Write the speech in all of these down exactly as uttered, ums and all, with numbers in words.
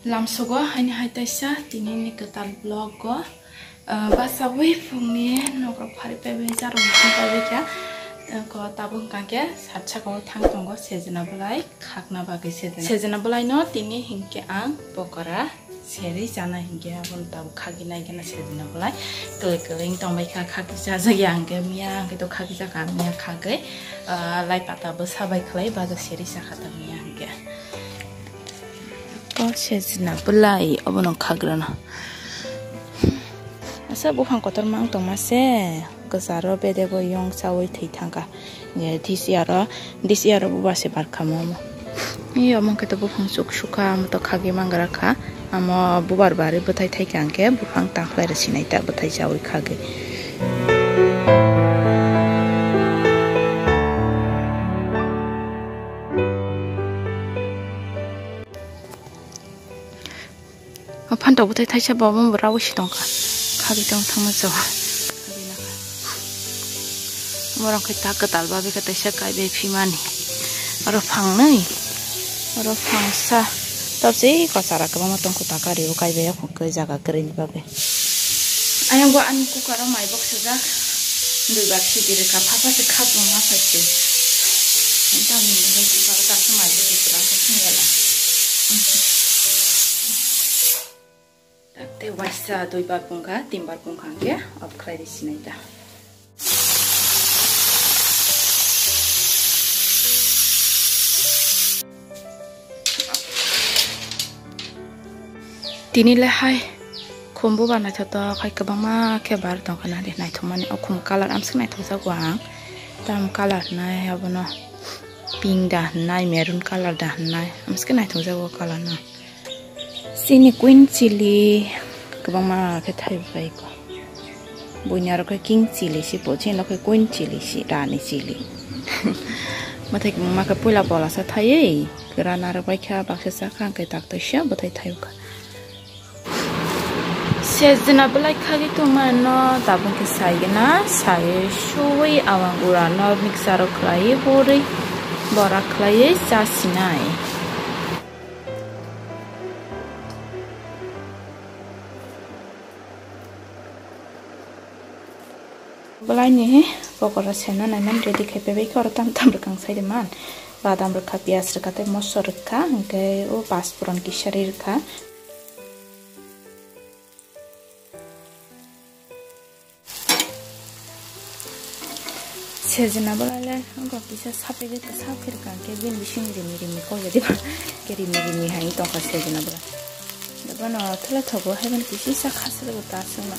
Lamsogo haini hai taisa tinini kwtal vlog o, ah, basawi phungni nokrok phari paibai, jarok muchung paibai kha. Ah, ko tabuk hwnkha khe sat saka o thang tongo sejna bwlai khakna bagwi sejna. Sejna bwlai no tini hinkhe ang pokora serwi chana hinkhe abono tabuk khagwi nai gana sejna bwlai kwlwi kwlwi wng tongbai kha, khagwi chajak ya hinkhe miya hinkhe to khagwi chakha miya khagwi, ah, lai pata bwsa bai khwlai baja serwi chakha ta miya hinkhe. O sejna bwlai obono khagrano. Asa buphang kotorma wng tongma se, kwcharo bedego yong chaui thwi thangkha. Ye this year o, this year o bubar se barkha mo omo. Ni omo khe to buphang chuk sukha, omo to khagwi mangra kha. Amo bubar bari bwthai thaikha hinkhe buphang tangkhlai rw sinai ta bwthai chaui khagwi. O phantok bwthai thaisa bo omo bo raui si tongkha. Khagwi tong thangma chao. Borok khe ta kwtal ba bikha taisa kaibai phimani. Oro phangnwi. Oro phangsa. Tabse kwchara kwbangma tongkha ta kari o kaibai yaphang khe jaga kwrwini bagwi. Ayang bo ani cooker o mai bok sujak. Dui bak sidi rwkha, pha pha se khapma ma phai se. Tamni hwnwi cooker o kaisa mai bok kwbang khe swngjala. Tak te waisa dui bar pungkha, tin bar pungkha hwnkhe off khlai di sinai ta. Tini le hai khumbu ba naithotok hai kwbangma khe bar tongkha nang di naithokmani. O khum colour amswk naithokjago ang. Tam colour hinai abono pink da hinai, maroon colour da hinai. Amswk naithokjago o colour no. Chini queen chili kwbangma khe thaibai ko. Buini aro khe king chili si po, chini khe queen chili si, rani chili. Mwtai kwbangma khe puila bola sa thaiwi, kwran aro bai kha baksa sa kha, hwnkhe tak toisa bwthai thaiwi kha. Sejna bwlai khagwi tongmano tabuk khe saigwna, saiwi suwi awang ura no mixer o khlaiwi hurwi bora khlaiwi chasinai. Bwlaini pokora seno naiman ready khai paibai khe oro tam tam rwkang sai de man. Badam rwkha, piyaj rwkha tei moso rwkha, hwnkhe o paspuron kisa ri rwkha. Sejna bwlai le wngkha kisa sapegwi ta sap khe rwkha, hwnkhe bini bising rimi rimi kok ya diba, hwnkhe rimi rimi hai tongkha sejna bwlai. Bono thwla thogo hai bono kisa kisa khasrwgo ta swngma.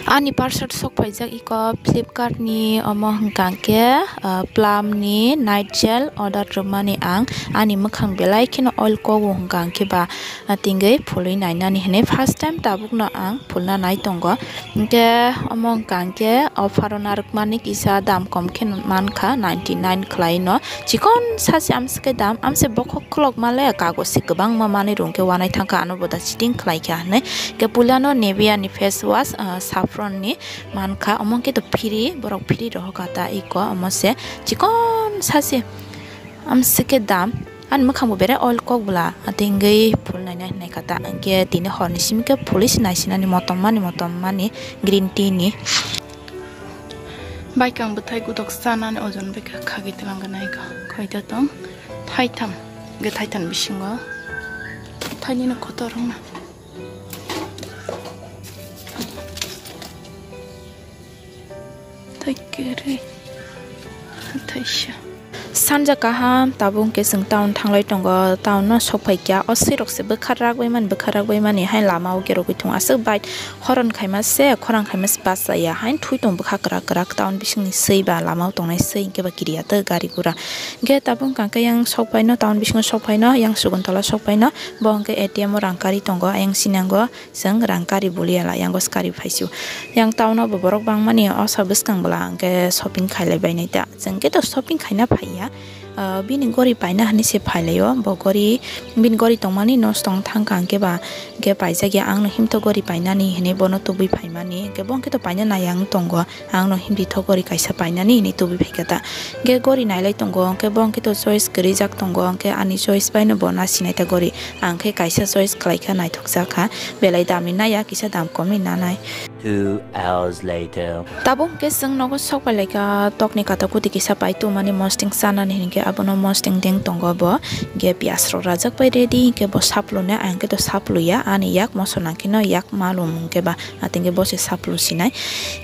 Ani parcel sok phaijak iko Flipkart ni, omo hwnkha khe, ah, Plum ni night gel order rwmani ang ani mwkhang belai kheno oil kogo hwnkha khe ba, ah, tingwi phulwi nainani hinwi first time tabukno ang phulna nai tongo. Hwnkhe omo hwnkha khe offer o narwkmani kisa dam kom kheno mankha ninety nine khwlaino. Chikon sa se amswk khe dam, amswk bokhok khulok ma le, kagoz se kwbangma manwi rw khe uanai thang kha, ano bo da chiting khlai kha hinwi. Khe puila no Nivea ni face wash, ah, saffron ni man kha, omo khe to free, borok free rohor kha ta iko, omo se chikon sa se amswk khe dam. Ani mwkhang bo bere oil kok bwla, atengwi phul naina hinwi kha ta, hwnkhe tini hor ni simi khe phulwi se naisinani motom mani, motom mani green tea ni. Baikang bwthai gutok chanani ojon bai kha khagwi twlang gwnai kha. Khoito tong thaitham, hwnkhe thaitham bisingo thainino kotor wngna. Tei kwrwi. Thaisa. Sanja kaham, tabuk hwnkhe chwng town thanglai tongo, town no sok phai kha, o swi rok se bwkha rak bai mani, bwkha rak bai mani, hai lama o kerogwi tongo, aswk bike horon khaima se, khorang khaima se bachaya, haino thwi tongo bwkha kwrak kwrak, town bisingni swi ba lama o tongnai swi hwnkhe ba kiriya tei gari gura. Hwnkhe tabuk hwnkha khe yang sok phai no, town bisingo sok phai no, yang Suguntola sok phai no, bo hwnkhe A T M o rang kari tongo, ayang sinango. Chwng rang kari bulia la, yang gos kari phaisu. Yang town o bo borok bangmani osa bwskang bwla hwnkhe shopping khailai bainai ta. Chwng khe to shopping khaina phaiya. Ah, bini gori paina hinwi se phailaio. Bo gori, bini gori tongmani nosto wng thangkha, hwnkhe ba, hwnkhe paijak ya, "Ang no himtho gori painani," hinwi bono tubui phaimani. Hwnkhe bo hwnkhe to paina nai ang tongo, "Ang no himdi tho gori kaisa painani," hinwi tubui phaikha ta. Hwnkhe gori nailai tongo, hwnkhe bo hwnkhe to choice kwrwijak tongo, hwnkhe ani choice bai no bo nasinai ta gori. Ang khe kaisa choice khlaikha, naithokjak kha, belai damni naiya, kisa dam komni nanai. Two hours later. Tabuk hwnkhe chwng nogo sok pai laikha, tokni kata kuti kisa pai tumani mosting chanani hinkhe abono mosting deng tongo bo. Hwnkhe piyaj rok rajak pai ready, hwnkhe bo sapluni, ang khe to sapluya, ani yak moso nangkheno yak malum hwnkhe ba, atwngkhe bo se saplu sinai.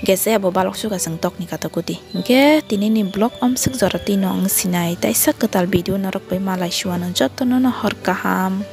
Hwnkhe se abo balok sukha chwng tokni kata kuti. Hwnkhe tinini vlog omswk jora twi no wng sinai, taisa kwtal video norok bai malai suano jotono no hor kaham.